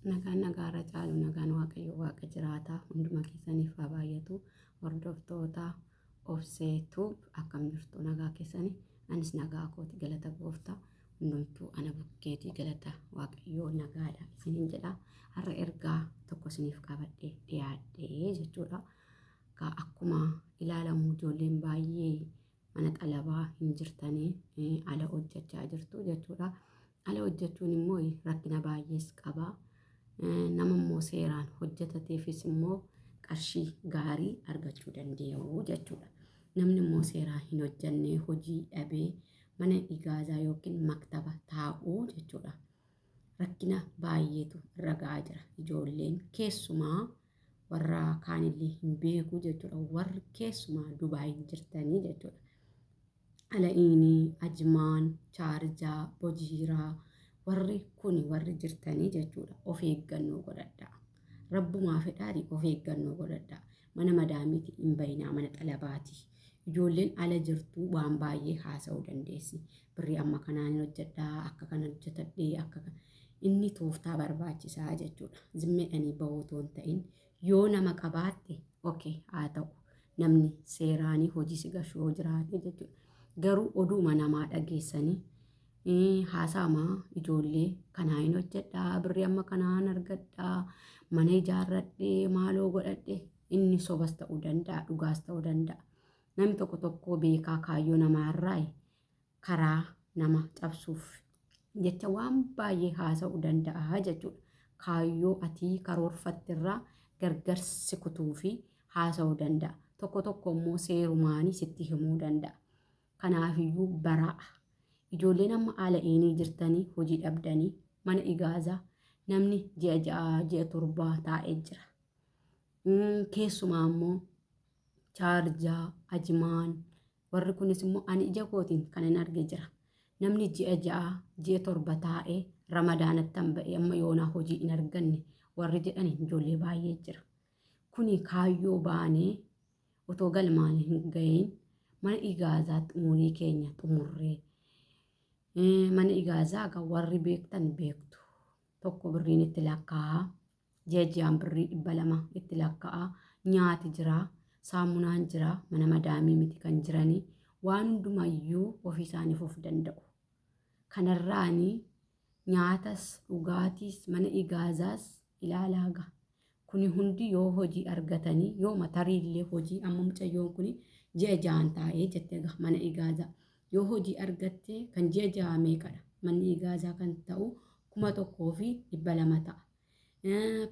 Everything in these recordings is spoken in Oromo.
Nagaan nagaarra caalu nagaan Waaqayyo Waaqa jiraataa hunduma keessaniif haa baay'atu. Hordoftoota Obsee Tube akkam jirtu nagaa keessanii? Anis nagaa kooti galata gooftaa hundumtuu ana bukkeetii galata Waaqayyoo nagaadha isiniin jedha. Har'a ergaa tokko isiniif qabadhee dhiyaadhee jechuudha. Akkuma ilaalamu ijoolleen baay'ee mana xalabaa hin jirtanii ala hojjechaa jirtu jechuudha. Ala hojjechuun immoo rakkina baay'ees qaba. Nama immoo seeraan hojjetateefis immoo qarshii gaarii argachuu danda'u jechuudha. Namni immoo seeraan hin hojjenne hojii dhabee mana igaazaa yookiin maktaba taa'uu jechuudha. Rakkina baay'eetu irra ga'aa jira. Ijoolleen keessumaa warra kaanillee hin beeku jechuudha. Warri keessumaa Dubaay jirtanii jechuudha. Ala'iinii, Ajmaan, Chaarjaa, Bojiiraa warri kuni warri jirtanii jechuudha. Of eeggannoo godhadhaa. Rabbumaa fedhaati of eeggannoo godhadhaa. Mana madaamiiti hin bayinaa mana xalabaati. Ijoolleen ala jirtu waan baay'ee haasa'uu dandeessi. Birrii amma kanaan hin hojjedhaa, akka kana hojjetadhee, akka kana. Inni tooftaa barbaachisaa jechuudha. Zimmeedhanii bahuu otoo hin ta'in yoo nama qabaatte okay haa ta'u. Namni seeraanii hojii si gashu yoo jiraate jechuudha. Garuu oduuma namaa dhageessanii haasaama ijoollee kanaa hin hojjedhaa, birrii amma kanaan argadhaa, mana ijaarradhee, maaloo godhadhe inni sobas ta'uu danda'a, dhugaas ta'uu danda'a. Namni tokko tokko beekaa kaayyoo namaarraa karaa nama cabsuuf jecha waan baay'ee haasa'uu danda'a jechuudha. Kaayyoo ati karoorfatterraa gargar si kutuu fi haasa'uu danda'a. Tokko tokko immoo seerumaanii sitti himuu danda'a. Kanaafiyyuu baraa. Ijoolleen amma haala eenii jirtanii hojii dhabdanii mana igaazaa namni ji'a 6 ji'a 7 taa'ee jira. Keessumaa immoo Chaarjaa, Ajmaan, warri kunis immoo ani ija kootiin kan hin arge jira. Namni ji'a 6, ji'a 7 taa'ee ramadaanattan ba'e amma yoonaa hojii hin arganne warri jedhan ijoollee baay'ee jira. Kuni kaayyoo baanee otoo galmaan hin ga'iin mana igaazaatti umurii keenya xumurree mana igaazaa egaa warri beektan beektu. Tokko birriin itti lakkaa'a. Ji'a ji'aan birrii 200 itti lakkaa'a. Nyaati jira, saamunaan jira, mana madaamii miti kan jiranii waan hundumayyuu ofii isaaniif of danda'u. Kanarraanii nyaatas, dhugaatiis, mana igaazaas ilaalaa ga'a. Kuni hundi yoo hojii argatanii yooma tariillee hojii amma mucayyoon kuni ji'a ja'aan taa'ee jette egaa mana igaazaa. Yoo hojii argatte kan ji'a ja'aa meeqadha? Manni igaazaa kan ta'u 1200 ta'a.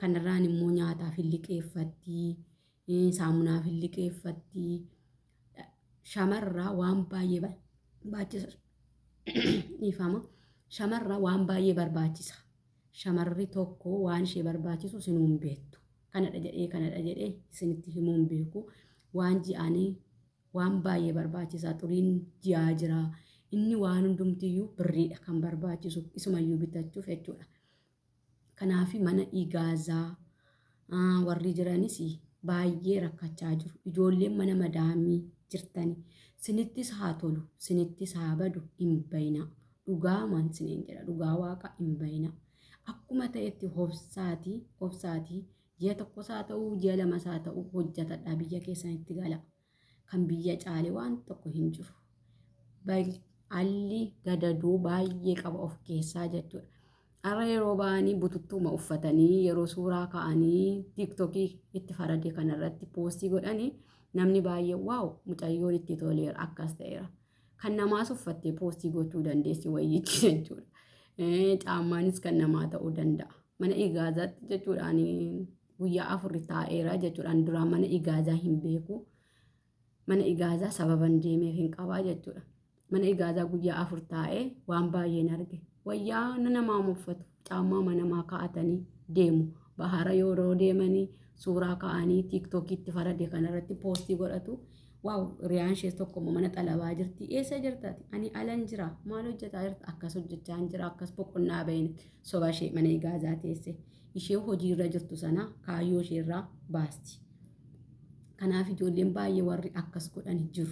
Kanarraan immoo nyaataaf hin liqeeffatti, saamunaaf hin liqeeffatti. Shamarraa waan baay'ee barbaachisa. Dhiifama. Shamarraa waan baay'ee barbaachisa. Shamarri tokko waan ishee barbaachisu isinuu hin beektu. Kanadha jedhee kanadha jedhee isinitti himuu hin beeku. Waan ji'anii waan baay'ee barbaachisaa xuriin ji'aa jira. Inni waan hundumtiyyuu birriidha kan barbaachisu isumayyuu bitachuuf jechuudha. Kanaaf mana igaazaa warri jiranis baay'ee rakkachaa jiru. Ijoolleen mana madaamii jirtani. Sinittis haa tolu, sinittis haa badu hin bayinaa. Dhugaamaan siniin jedha dhugaa waaqa hin bayinaa. Akkuma ta'etti hobsaatii obsaatii ji'a tokkos haa ta'u ji'a lamas haa ta'u hojjetadhaa biyya keessanitti gala. Kan biyya caale waan tokko hin jiru. Alli gadadoo baay'ee qaba of keessaa jechuudha. Har'a yeroo ba'anii bututtuuma uffatanii yeroo suuraa ka'anii tiiktokii itti farade kanarratti poostii godhanii namni baay'ee waaw mucayyoon itti toleera akkas ta'eera. Kan namaas uffattee poostii gochuu dandeessi wayyichi jechuudha. Caammaanis kan namaa ta'uu danda'a. Mana igaazaatti jechuudhaan guyyaa afurri taa'eera jechuudhaan duraan mana igaazaa hin beeku. Mana igaazaa sababan deemeef hin qabaa jechuudha. Mana igaazaa guyyaa afur taa'ee waan baay'een arge. Wayyaa namaa uffatu caammaa namaa kaa'atanii deemu. Bahara yeroo deemanii suuraa ka'anii tiiktookiitti farade kanarratti poostii godhatu. Waaw hiriyaan ishees tokko immoo mana xalabaa jirti. Eessa jirta ati? Ani alan jira. Maal hojjetaa jirta? Akkas hojjechaa hin jira. Akkas boqonnaa baheen soba ishee mana igaazaa teesse. Ishee hojiirra jirtu sana kaayyoo isheerraa baasti. Kanaaf ijoolleen baay'ee warri akkas godhan jiru.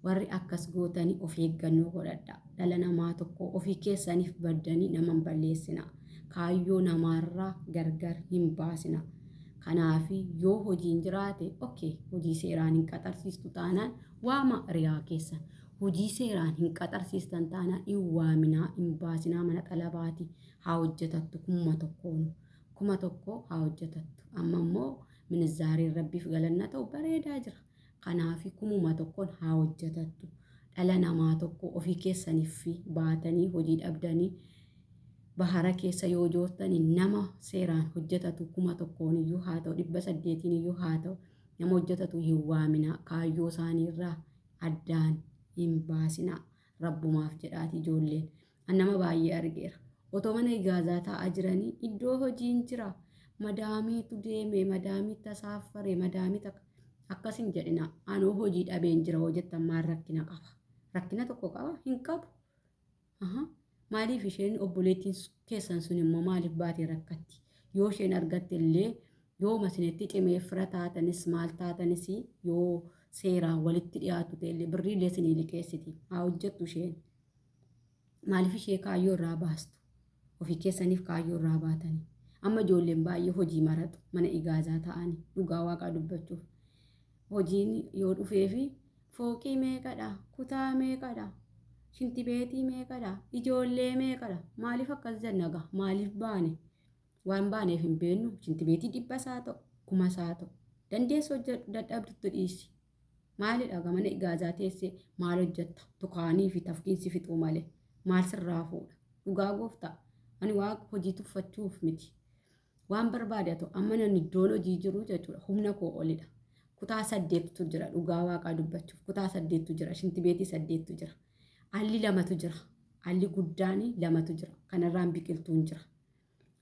Warri akkas gootanii of eeggannoo godhadha. Dhala namaa tokko ofii keessaniif baddanii nama hin balleessinaa. Kaayyoo namaarraa gargar hin baasina. Kanaaf yoo hojiin jiraate okay, hojii seeraan hin qaxarsiistu taanaan waama riyaa keessan. Hojii seeraan hin qaxarsiistan taanaan hin waaminaa, hin baasinaa mana xalabaati haa hojjetattu 1000n. 1000 haa hojjetattu. Amma immoo minizzaariin rabbiif galanna ta'u bareedaa jira. Kanaaf 1000n haa hojjetattu. Dhala namaa tokko ofii keessaniif baatanii hojii dhabdanii bahara keessa yoo joortani nama seeraan hojjetatu 1000n iyyuu haa ta'u 800n iyyuu haa ta'u nama hojjetatu hin waaminaa kaayyoo isaaniirraa addaan hin baasinaa rabbumaaf jedhaati ijoolleen. An nama baay'ee argeera. Otoo mana igaazaa taa'aa jiranii iddoo hojiin jira. Madaamiitu deeme, madaamii tasaaffare, madaamii takka. Akkas hin jedhina. Anoo hojii dhabeen jira hoo jettan maal rakkina qaba? Rakkina tokko qaba? Hin qabu. Aha. Maaliif isheen obboleettiin keessan sun immoo maaliif baatee rakkatti? Yoo isheen argatte illee yooma isinitti cimee fira taatanis maal taatanis yoo seeraan walitti dhiyaatu ta'e illee birrii illee isinii liqeessiti. Haa hojjettu isheen. Maaliif ishee kaayyoo irraa baastu? Ofii keessaniif kaayyoo irraa baatanii. Amma ijoolleen baay'ee hojii maratu mana igaazaa ta'anii dhugaa waaqaa dubbachuuf. Hojiin yoo dhufeefi fooqii meeqadha? Kutaa meeqadha? Shintibeetii meeqadha? Ijoollee meeqadha? Maaliif akkas jenna gaa? Maaliif baane? Waan baaneef hin beeknu. Shintibeetii 100s haa ta'u, 1000s haa ta'u. Dandeessu hojjedhu, dadhabdutti dhiisi. Maalidha gaa mana igaazaa teessee maal hojjetta? Tukaanii fi tafkiin si fixuu malee. Maal sirraa fuudha? Dhugaa gooftaa. Ani waaqa hojii tuffachuuf miti. Waan barbaade haa ta'u amma nan iddoon hojii jiru jechuudha humna koo olidha. Kutaa saddeettu jira dhugaa waaqaa dubbachuuf kutaa saddeettu jira shintibeetii saddeettu jira. Alli lamatu jira. Alli guddaan lamatu jira. Kanarraan biqiltuun jira.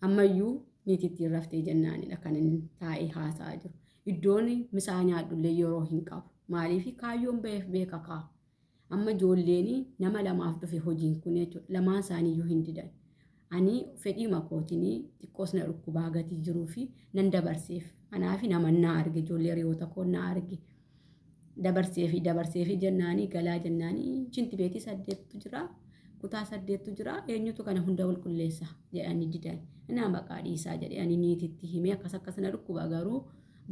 Ammayyuu niitittiin raftee jennaanidha kan inni taa'ee haasa'aa jiru. Iddoon misaa nyaadhullee yeroo hin qabu. Maaliif kaayyoon ba'eef beeka kaa. Amma ijoolleen nama lamaaf dhufe hojiin kun jechuudha. Lamaan isaaniiyyuu hin didan. Ani fedhiima kootiin xiqqoos na dhukkubaa gatii jiruu fi nan dabarseef. Kanaaf nama na arge ijoollee hiriyoota koo na arge. Dabarseefi dabarseefi jennaanii galaa jennaanii chinti beetii saddeettu jira. Kutaa saddeettu jira. Eenyutu kana hunda qulqulleessa jedhanii didan. Innaa maqaa dhiisaa jedhee ani niititti himee akkas akkas na dhukkuba garuu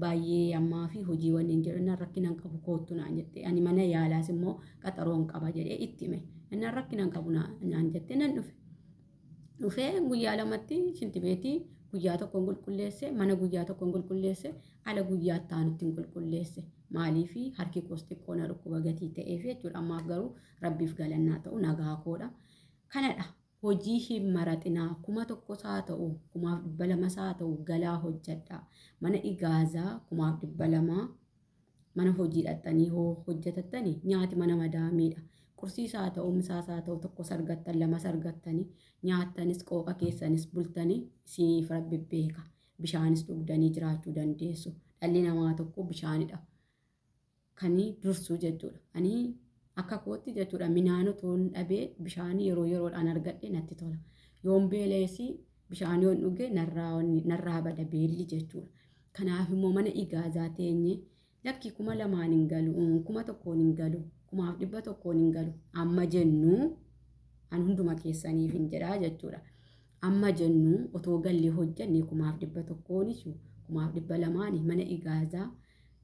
baay'ee ammaa fi hojii wanni hin jedhu innaan rakkina hin qabu koottu naan jette. Ani mana yaalaas immoo qaxaroo hin qaba jedhee itti hime. Innaan rakkina hin qabu naan jette nan dhufe. Dhufee guyyaa lamatti shintibeetii guyyaa tokkoon qulqulleesse mana guyyaa tokkoon qulqulleesse ala guyyaa itti aanutti hin qulqulleesse. Maaliif harki koos xiqqoo na dhukkuba gatii ta'eef jechuudha. Ammaaf garuu rabbiif galannaa ta'u nagaa koodha. Kanadha. Hojii hin maraxinaa 1000s haa ta'u 1200s haa ta'u galaa hojjedhaa. Mana igaazaa 1200 mana hojii dhaqxanii hoo hojjetattani nyaati mana madaamiidha. Qursiis haa ta'u misaas haa ta'u tokkos argattan lamas argattani nyaattanis qooqa keessanis bultanii isiniif rabbi beeka. Bishaanis dhugdanii jiraachuu dandeessu. Dhalli namaa tokko bishaanidha. Kan dursu jechuudha. Ani akka kootti jechuudha minaan otoon dhabee bishaan yeroo yeroodhaan argadhe natti tola. Yoon beela'es bishaan yoon dhuge narraa bada beelli jechuudha. Kanaaf immoo mana igaazaa teenye lakki 2000n hin galu, 1000n hin galu, 1100n hin galu amma jennu an hunduma keessaniif hin jedhaa jechuudha. Amma jennu otoo gallee hojjenne 1100nis 1200n mana igaazaa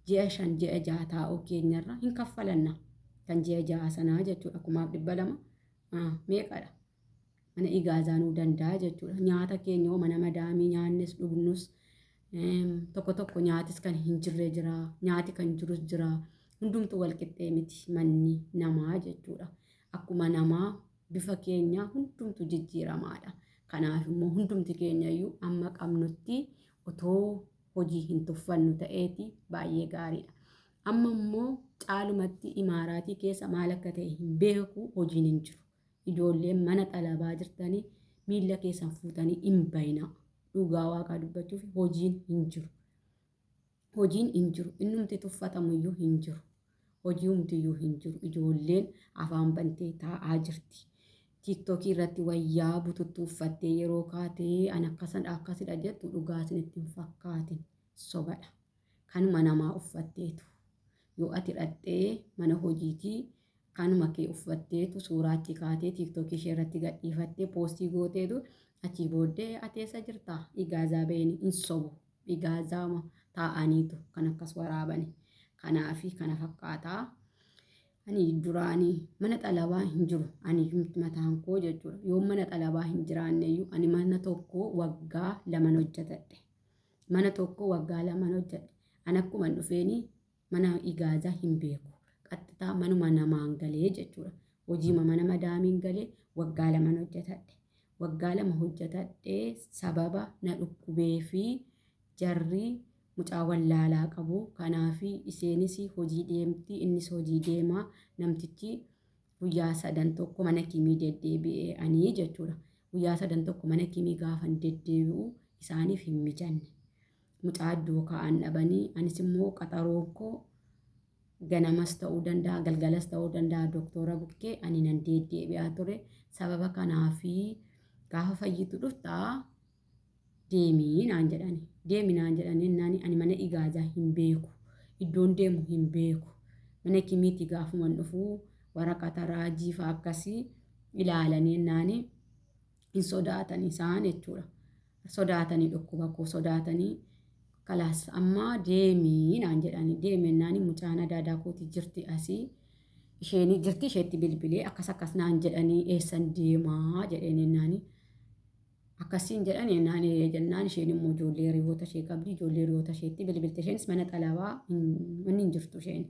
ji'a 5 ji'a 6 taa'uu keenyarra hin kaffalanna. Kan ji'a 6 sanaa jechuudha 1200 meeqadha? Mana igaazaa nuu danda'a jechuudha. Nyaata keenya hoo mana madaamii nyaannes dhugnus tokko tokko nyaatis kan hin jirre jira nyaati kan jirus jira hundumtu wal qixxee miti manni namaa jechuudha. Akkuma namaa bifa keenya hundumtu jijjiiramaadha. Kanaaf immoo hundumti keenya iyyuu amma qabnutti otoo hojii hin tuffannu ta'eeti baay'ee gaariidha. Amma immoo caalumatti imaaraatii keessa maal akka ta'e hin beeku hojiin hin jiru. Ijoolleen mana xalabaa jirtanii miilla keessan fuutanii hin bayinaa. Dhugaa waaqaa dubbachuuf hojiin hin jiru. Hojiin hin jiru. Innumti tuffatamu iyyuu hin jiru. Hojii humtiyyuu hin jiru. Ijoolleen afaan bantee taa'aa jirti. Tiiktookii irratti wayyaa bututtuu uffattee yeroo kaatee an akkasadha akkasidha jettu dhugaa isinitti hin fakkaatin. Sobadha. Kanuma namaa uffatteetu. Yoo ati dhaqxee mana hojiitii kanuma kee uffatteetu suuraa achi kaatee tiiktookii ishee irratti gadhiifattee poostii gooteetu Achii booddee ati eessa jirta? Igaazaa ba'een hin sobu. Igaazaa taa'aniitu kan akkas waraabani. Kanaafi kana fakkaataa. Ani duraanii mana xalabaa hin jiru. Ani mataan koo jechuudha. Yoo mana xalabaa hin jiraanne iyyuu ani mana tokko waggaa laman hojjetadhe. Mana tokko waggaa laman hojjedhe. Ani akkuma dhufeeni mana igaazaa hin beeku. Qaxxitaa manuma namaan galee jechuudha. Hojiima mana madaamiin galee waggaa laman hojjetadhe. Waggaa 2 hojjetadhee sababa na dhukkubee fi jarri mucaa wallaalaa qabu. Kanaaf isheenis hojii deemti innis hojii deema. Namtichi guyyaa sadan tokko mana kimii deddeebi'ee ani jechuudha. Guyyaa sadan tokko mana kimii gaafan deddeebi'u isaaniif hin mijanne. Mucaa iddoo kaa'an dhabanii anis immoo qaxaroo koo ganamas ta'uu danda'a galgalas ta'uu danda'a doktora bukkee ani nan deeddeebi'aa ture. Sababa kanaafi gaafa fayyitu dhuftaa deemii naan jedhani. Deemi naan jedhani naan ani mana igaazaa hin beeku. Iddoon deemu hin beeku. Mana kimiitii gaafuman dhufuu waraqata raajii fa'a akkasii ilaalanii naani hin sodaatan isaan jechuudha. Sodaatanii dhukkuba koo sodaatanii kalaas amma deemii naan jedhani. Deemi naani mucaan adaadaa kooti jirti asii. Isheen jirti isheetti bilbilee akkas akkas naan jedhanii eessan deemaa jedheen naani. Akkasiin jedhani naan jennaan isheen immoo ijoollee hiriyoota ishee qabdi ijoollee hiriyoota isheetti bilbilte isheenis mana xalabaa manni hin jirtu isheen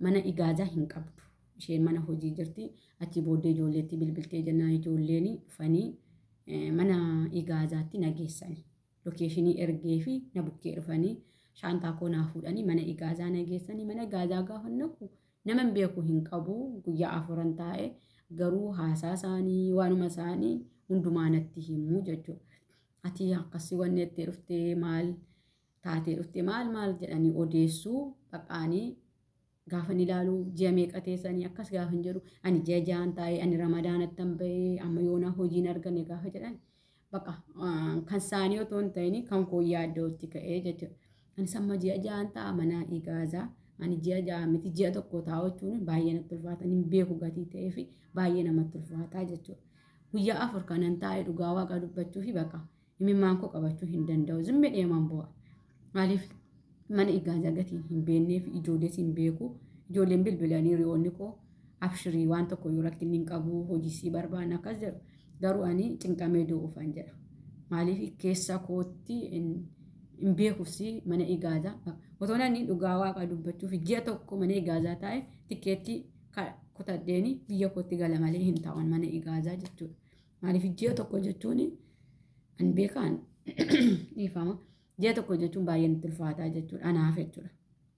mana igaazaa hin qabdu isheen mana hojii jirti achi booddee ijoolleetti bilbiltee jennaan ijoolleen dhufanii mana igaazaatti na geessani lokeeshinii ergee fi na bukkee dhufanii shaantaa koo naa fuudhanii mana igaazaa na geessanii mana igaazaa gaafa naqu nama hin beeku hin qabu guyyaa afuran taa'e garuu haasaa isaanii waanuma isaanii hundumaa natti himu jechuudha. Ati akkasii wanni jettee dhuftee maal taatee dhuftee maal maal jedhanii odeessuu dhaqaanii gaafan ilaalu ji'a meeqa teessanii akkas gaafan jedhu ani ji'a ja'an taa'ee ani ramadaanattan ba'ee amma yoonaa hojiin arganne gaafa jedhan baqa kan isaanii otoo hin ta'in kan koo yaaddootti ka'ee jechuudha. Anis amma ji'a ja'an ta'a mana igaazaa ani ji'a ja'a miti ji'a tokko taa'u jechuun baay'ee natti ulfaata hin beeku gatii ta'ee fi baay'ee namatti ulfaataa jechuudha. Guyyaa 4 kanan taa'e dhugaa waaqa dubbachuu fi baqa imimmaan koo qabachuu hin danda'u zimmi dheeman bu'a. Maaliif mana igaazaa gatiin hin beeknee fi ijoollees hin beeku ijoolleen bilbilanii hiriyoonni koo abshirii waan tokko yoo rakkinni hin qabu hojii sii barbaanna akkas jedhu garuu ani cinqamee du'uufan jedha. Maaliif keessa kootti hin beekus mana igaazaa otoo namni dhugaa waaqa dubbachuuf ji'a tokko mana igaazaa taa'e tikkeettii kutadheeni biyya kootti gala malee hin taa'an mana igaazaa jechuudha. Maaliif ji'a tokko jechuun an beekaan dhiifama. Ji'a tokko jechuun baay'ee natti ulfaataa jechuudha anaaf jechuudha.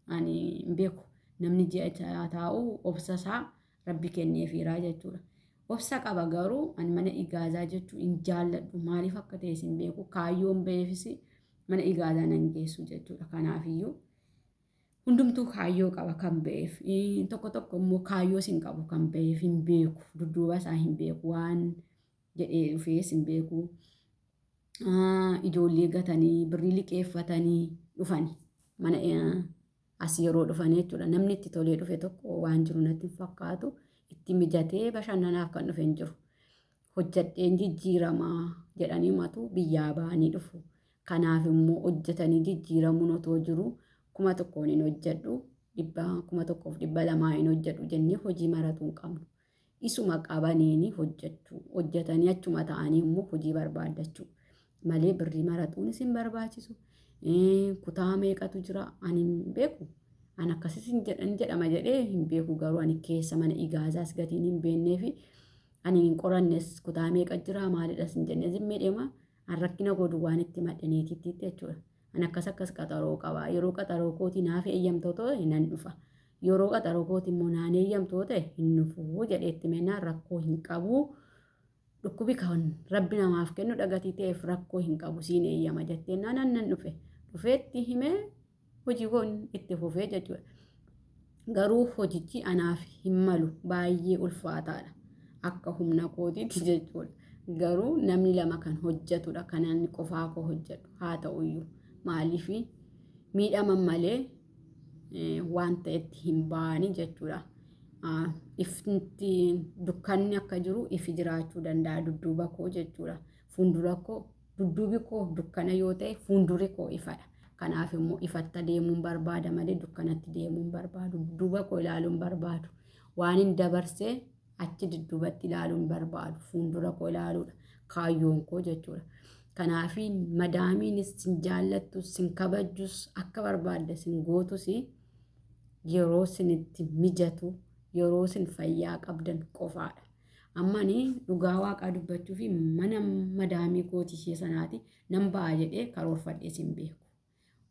Ani hin beeku namni ji'a taa'u obsa isaa rabbi kenneefiiraa jechuudha. Obsa qaba garuu ani mana igaazaa jechuun hin jaalladhu maaliif akka ta'es hin beeku kaayyoon ba'eefis mana igaazaa nan geessu jechuudha. Kanaafiyyuu hundumtuu kaayyoo qaba kan ba'eef tokko tokko immoo kaayyoos hin qabu kan ba'eef hin beeku dudduuba isaa hin beeku waan jedhee dhufees hin beeku. Ijoollee gatanii birrii liqeeffatanii dhufani mana as yeroo dhufan jechuudha. Namni itti tolee dhufe tokko waan jiru natti hin fakkaatu. Itti mijatee bashannanaaf kan dhufe hin jiru. Hojjadheen jijjiiramaa jedhanii matu biyyaa ba'anii dhufu. Kanaaf immoo hojjetanii jijjiiramuun otoo jiru 1000n hin hojjedhu dhibba 1200 hin hojjedhu jennee hojii maratu hin qabnu. Isuma qabaniin hojjechuu hojjetanii achuma ta'anii immoo hojii barbaaddachuu malee birrii maraxuunis hin barbaachisu. Kutaa meeqatu jira ani hin beeku. Ani akkasis hin jedhama jedhee hin beeku garuu ani keessa mana igaazaas gatiin hin beeknee fi ani hin qorannes kutaa meeqa jira maalidhas hin jenne zimmee deema an rakkina koo duwwaan itti madhe niitittiitti jechuudha. An akkas akkas qaxaroo qaba yeroo qaxaroo kootii naaf eeyyamtoo ta'e nan dhufa. Yeroo qaxaroo kooti immoo naan eeyyamtu yoo ta'e hin dhufu jedhee itti mennaan rakkoo hin qabu. Dhukkubi kan rabbi namaaf kennu dhagatii ta'eef rakkoo hin qabu siin eeyyama jettee naan nan dhufe. Dhufeetti himee hojii koon itti fufee jechuudha. Garuu hojichi anaaf hin malu baay'ee ulfaataadha. Akka humna kootiitti jechuudha. Garuu namni lama kan hojjetudha kan ani qofaa koo hojjedhu haa ta'uyyuu maaliif miidhaman malee waan ta'etti hin ba'anii jechuudha. Ifti dukkanni akka jiru ifi jiraachuu danda'a dudduuba koo jechuudha. Fuuldura koo dudduubi koo dukkana yoo ta'e fuuldurri koo ifadha. Kanaaf immoo ifatti deemuun barbaada malee dukkanatti deemuun barbaadu. Dudduuba koo ilaaluun barbaadu. Waan hin dabarsee achi dudduubatti ilaaluun barbaadu. Fuuldura koo ilaaluudha. Kaayyoon koo jechuudha. Kanaaf madaamiinis sin jaallattus sin kabajjus akka barbaadde sin gootus yeroo sinitti mijatu yeroo sin fayyaa qabdan qofaadha. Amma ani dhugaa waaqaa dubbachuu fi mana madaamii kootii ishee sanaati nan ba'a jedhee karoorfadhee sin beeku.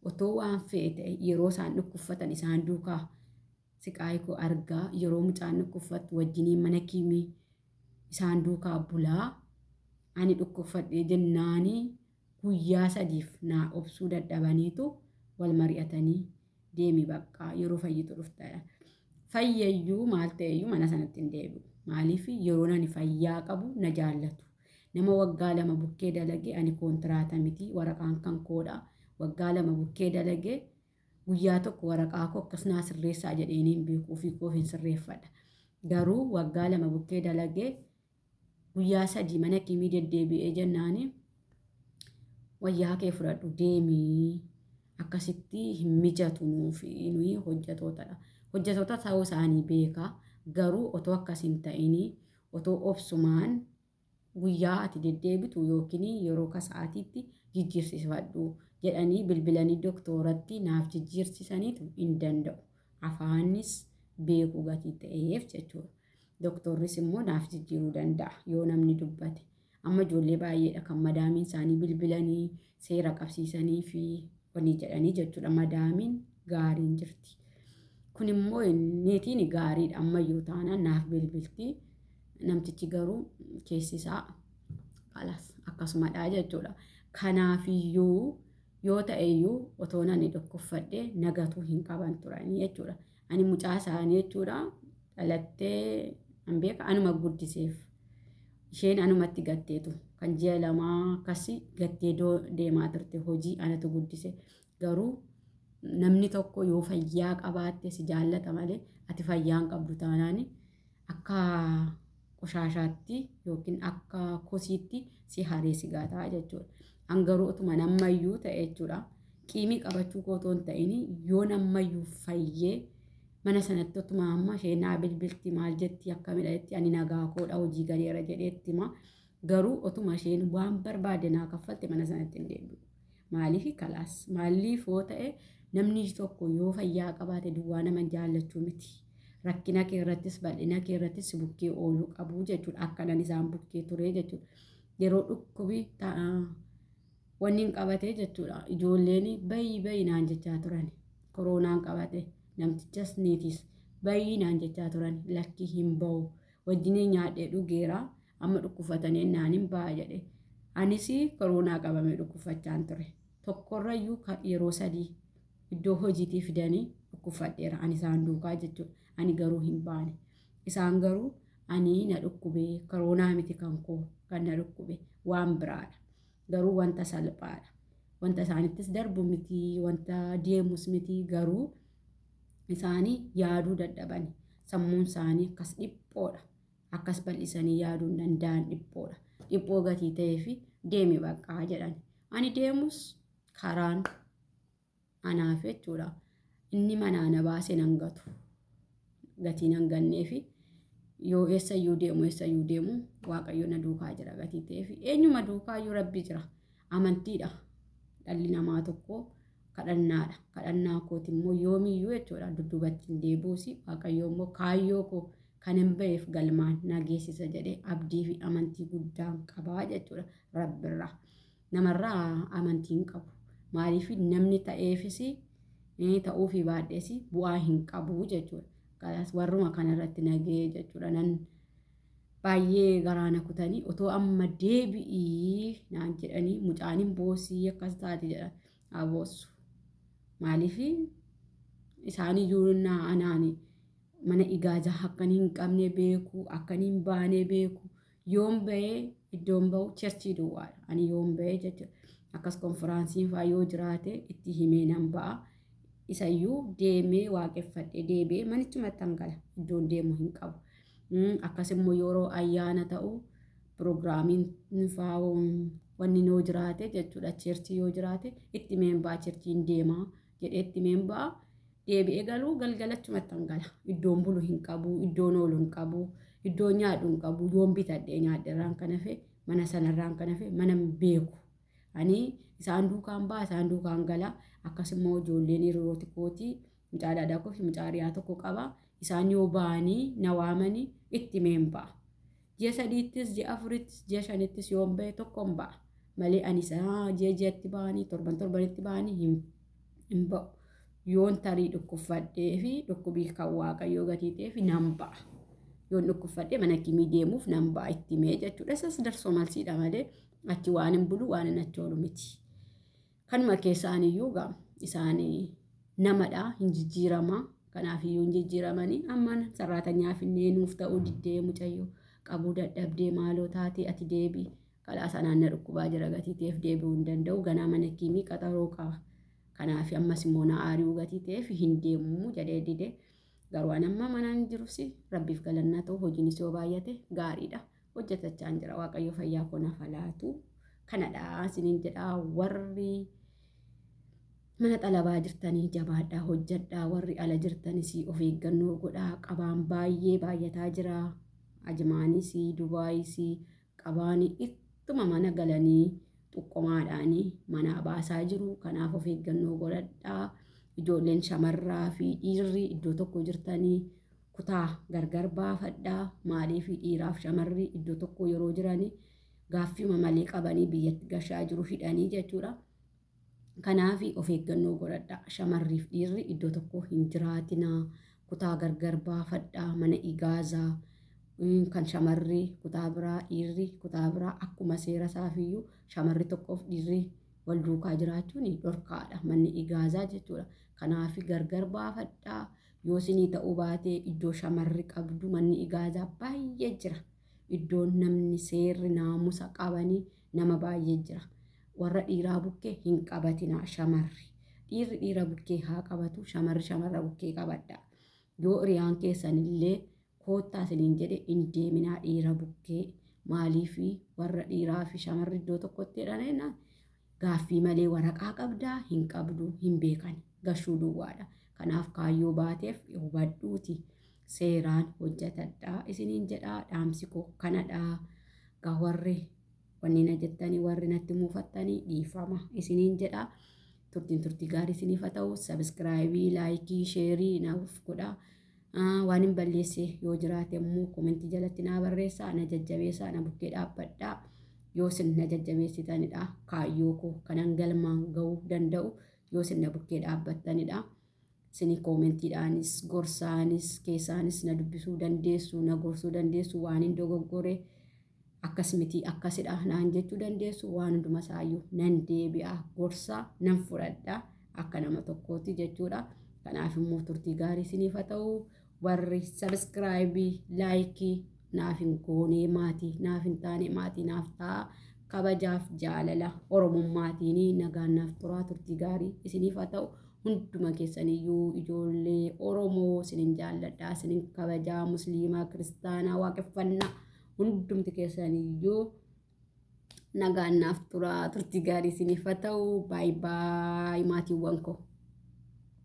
Otoo waan fe'e ta'e yeroo isaan dhukkubfatan isaan duukaa siqaayii koo argaa yeroo mucaan dhukkubfattu wajjiniin mana kiimii isaan duukaa bulaa ani dhukkubfadhee jennaanii guyyaa sadiif naa obsuu dadhabaniitu wal mari'atanii deemi baqqaa yeroo fayyitu dhufta. Fayyayyuu maal ta'eyyuu mana sanatti hin deebi'u. Maaliif yeroo ani fayyaa qabu na jaallatu. Nama waggaa 2 bukkee dalage ani koontiraata miti waraqaan kan koodha. Waggaa 2 bukkee dalage guyyaa tokko waraqaa koo akkas naa sirreessaa jedheenii hin beeku ofii koof hin sirreeffadha. Garuu waggaa 2 bukkee dalage guyyaa 3 mana kimii deddeebi'ee jennaani wayyaa kee fudhadhu deemii akkasitti hin mijatu nuuf nuyi hojjetootadha. Hojjetoota ta'uu isaanii beeka garuu otoo akkas hin ta'inii otoo obsumaan guyyaa ati deddeebitu yookiin yeroo ka sa'aatiitti jijjiirsifadhu jedhanii bilbilanii doktooratti naaf jijjiirsisaniitu hin danda'u. Afaanis beeku gatii ta'eef jechuudha. Doktorris immoo naaf jijjiiruu danda'a yoo namni dubbate. Amma ijoollee baay'eedha kan madaamiin isaanii bilbilanii seera qabsiisanii fi wanii jedhanii jechuudha. Madaamiin gaariin jirti. Kun immoo niitiin gaariidha ammayyuu taanaan naaf bilbilti. Namtichi garuu keessi isaa kalas akkasumadha jechuudha. Kanaafiyyuu yoo ta'eyyuu otoo ani dhukkubfadhee nagatuu hin qaban turanii jechuudha. Ani mucaa isaanii jechuudha dhalattee an beeka anuma guddiseef. Isheen anumatti gatteetu kan ji'a 2 akkasii gattee deemaa turte hojii anatu guddise. Garuu namni tokko yoo fayyaa qabaatte si jaallata malee ati fayyaa hin qabdu taanaan akka qoshaashaatti yookiin akka kosiitti si haree si gataa jechuudha. An garuu otuma nammayyuu ta'e jechuudha. Qiimii qabachuu koo otoo hin ta'in yoo nammayyuu fayyee mana sanatti otuma amma isheen naa bilbilti maal jetti akkamidha jetti ani nagaa koodha hojii galeera jedheetti hima. Garuu otuma isheen waan barbaade naa kaffalte mana sanatti hin deebi'u. Maaliif kalaas maaliif yoo ta'e namni tokko yoo fayyaa qabaate duwwaa nama jaallachuu miti. Rakkina kee irrattis bal'ina kee irrattis si bukkee ooluu qabu jechuudha. Akkanan isaan bukkee ture jechuudha. Yeroo dhukkubi wanni hin qabate jechuudha. Ijoolleen bayi bayi naan jechaa turan. Koronaan qabate namtichas niitis bayi naan jechaa turan lakki hin bahu. Wajjinii nyaadhee dhugeera amma dhukkufatanii naan hin ba'a jedhe. Anis koronaa qabamee dhukkubfachaan ture. Tokkorrayyuu yeroo 3 iddoo hojiitii fidanii dhukkubfadheera. Ani isaan duukaa jechuudha. Ani garuu hin baane. Isaan garuu ani na dhukkubee koronaa miti kan koo kan na dhukkube waan biraadha. Garuu wanta salphaadha. Wanta isaanittis darbu miti, wanta deemus miti garuu isaanii yaaduu dadhabani. Sammuun isaanii akkas dhiphoodha. Akkas bal'isanii yaaduu hin danda'an dhiphoodha. Dhiphoo gatii ta'ee fi deemi baqqaa jedhan. Ani deemus karaan anaaf jechuudha. Inni manaa na baasee nan gatu. Gatii nan gannee fi yoo eessayyuu deemu eessayyuu deemu Waaqayyo na duukaa jira gatii ta'ee fi eenyuma duukaayyuu Rabbi jira. Amantiidha. Dhalli namaa tokko kadhannaadha. Kadhannaa kooti immoo yoomiyyuu jechuudha dudduubatti hin deebi'uusi Waaqayyo immoo kaayyoo koo kan hin ba'eef galmaan na geessisa jedhee abdii fi amantii guddaan qabaa jechuudha Rabbirraa. Namarraa amantii hin qabu. Maaliif namni ta'eefis ta'uufii baadhees bu'aa hin qabu jechuudha. Kanaas warruma kanarratti nagee jechuudha. Nan baay'ee garaa na kutanii otoo amma deebi'ii naan jedhanii mucaan hin boosii akkas taate jedhan haa boossu. Maaliif isaaniyyuu naa anaani mana igaazaa akkan hin qabne beeku akkan hin baane beeku yoon ba'ee iddoon ba'u cherchii duwwaadha. Ani yoon ba'ee jechuudha. Akkas konfiraansiin fa'aa yoo jiraate itti himee nan ba'a. Isayyuu deemee waaqeffadhee deebi'ee manichumatti gala. Iddoon deemu hin qabu. Akkas immoo yeroo ayyaana ta'u Piroogiraamiin faa wanni yoo jiraate jechuudha church yoo jiraate itti meen ba'a, churchiin deemaa jedhee itti meen ba'a. Deebi'ee galuu galgalachumatti gala. Iddoon bulu hin qabu, iddoon oolu hin qabu, iddoon nyaadhu hin qabu. Yoon bitadhee nyaadhe irraan kan hafe, mana sanarraan kan hafe mana hin beeku. Ani isaan duukaan ba'a, isaan duukaan gala. Akkasummoo ijoolleen hiriyooti kootii, mucaa dhadhaa koo fi mucaa hiriyaa tokko qaba. Isaan yoo ba'anii na waamanii itti meen ba'a. Ji'a 3ttis, ji'a 4ttis, ji'a 5ttis yoon ba'e tokkon ba'a. Malee ani isaa ji'a ji'atti ba'anii, torban torbanitti ba'anii hin ba'u. Yoon tarii dhukkubfadhee fi dhukkubii kan Waaqayyoo gatii ta'eef nan ba'a. Yoon dhukkubfadhee mana kimii deemuuf nan ba'a itti mee jechuudha. Isas darsoo malsiidha malee achi waan hin bulu, waan hin achi oolu miti. Kanuma keessaan iyyuu gaa isaan namadha, hin jijjiirama. Kanaaf iyyuu hin jijjiiramanii amma sarraatanyaa finnee nuuf ta'uu diddee, mucayyoo qabuu dadhabdee, maaloo taatee ati deebii kalaa sanaan na dhukkubaa jira gatii ta'eef deebi'uu hin danda'u, ganaa mana kiimii qaxaroo qaba. Kanaaf ammas immoo na aari'uu gatii ta'eef hin deemu jedhee dide. Garuu ani amma manaan jirus Rabbiif galannaa ta'u, hojiinis yoo baay'ate gaariidha. Hojjetachaa jira, Waaqayyo fayyaa koo naaf laatu. Kanadha isiniin jedhaa, warri mana xalabaa jirtanii jabaadhaa hojjedhaa, warri ala jirtanis of eeggannoo godhaa, qabaan baay'ee baay'ataa jira. Ajmaanis Dubaayis qabaan ittuma mana galanii xuqqomaadhaan manaa baasaa jiru. Kanaaf of eeggannoo godhadhaa. Ijoolleen shamarraa fi dhiirri iddoo tokko jirtanii kutaa gargar baafadhaa. Maaliif dhiiraaf shamarri iddoo tokko yeroo jiranii gaaffii malee qabanii biyyatti gashaa jiru, hidhanii jechuudha. Kanaaf of eeggannoo godhadhaa. Shamarriif dhiirri iddoo tokko hin jiraatinaa. Kutaa gargar baafadhaa. Mana igaazaa kan shamarri kutaa biraa, dhiirri kutaa biraa, akkuma seera isaafiyyuu shamarri tokkoof dhiirri wal duukaa jiraachuun dhorkaadha. Manni igaazaa jechuudha. Kanaaf gargar baafadhaa. Yoo isinii ta'uu baatee iddoo shamarri qabdu manni igaazaa baay'ee jira. Iddoon namni seerri naamusa qabanii nama baay'ee jira. Warra dhiiraa bukkee hin qabatinaa shamarri. Dhiirri dhiira bukkee haa qabatu, shamarri shamarra bukkee qabadha. Yoo hiriyaan keessanillee koottaa isiniin jedhe hin deeminaa dhiira bukkee. Maaliif warra dhiiraa fi shamarri iddoo tokkotti jedhan gaaffii malee waraqaa qabdaa hin qabdu hin beekan, gashuu duwwaadha. Kanaaf kaayyoo baateef hubadhuuti seeraan hojjetadhaa isiniin jedhaa, dhaamsi koo kanadhaa. Gaa warri wanni na jettanii, warri natti muufattanii dhiifama isiniin jedhaa. Turtiin turtii gaarii isiniif haa ta'u. Subscribe, like, share naaf godhaa. Waan hin balleesse yoo jiraate immoo comment jalatti naa barreessaa, na jajjabeessaa, na bukkee dhaabbadhaa. Yoo isin na jajjabeessitanidha kaayyoo koo kanan galmaan ga'uu danda'u, yoo isin na bukkee dhaabbattanidha. Isin commentiidhaanis gorsaanis keessaanis na dubbisuu dandeessu, na gorsuu dandeessu, waan hin dogoggore akkas miti, akkasidha naan jechuu dandeessu. Waan hunduma isaayyuu nan deebi'a, gorsaa nan fudhadha akka nama tokkooti jechuudha. Kanaaf immoo turtii gaarii isiniif haa ta'u. Warri subscribe, like naaf hin goonee, maatii naaf hin taane, maatii naaf ta'a. Kabajaaf jaalala Oromummaatiin nagaan naaf turaa, turtii gaarii isiniif haa ta'u. Hunduma keessaniyyuu ijoollee Oromoo isinin jaalladha, isinin kabajaa, Musliimaa, Kiristaanaa, Waaqeffannaa, hundumti keessaniyyuu nagaan naaf turaa, turtii gaarii isiniif haa ta'u. Baay baay, maatiiwwan koo.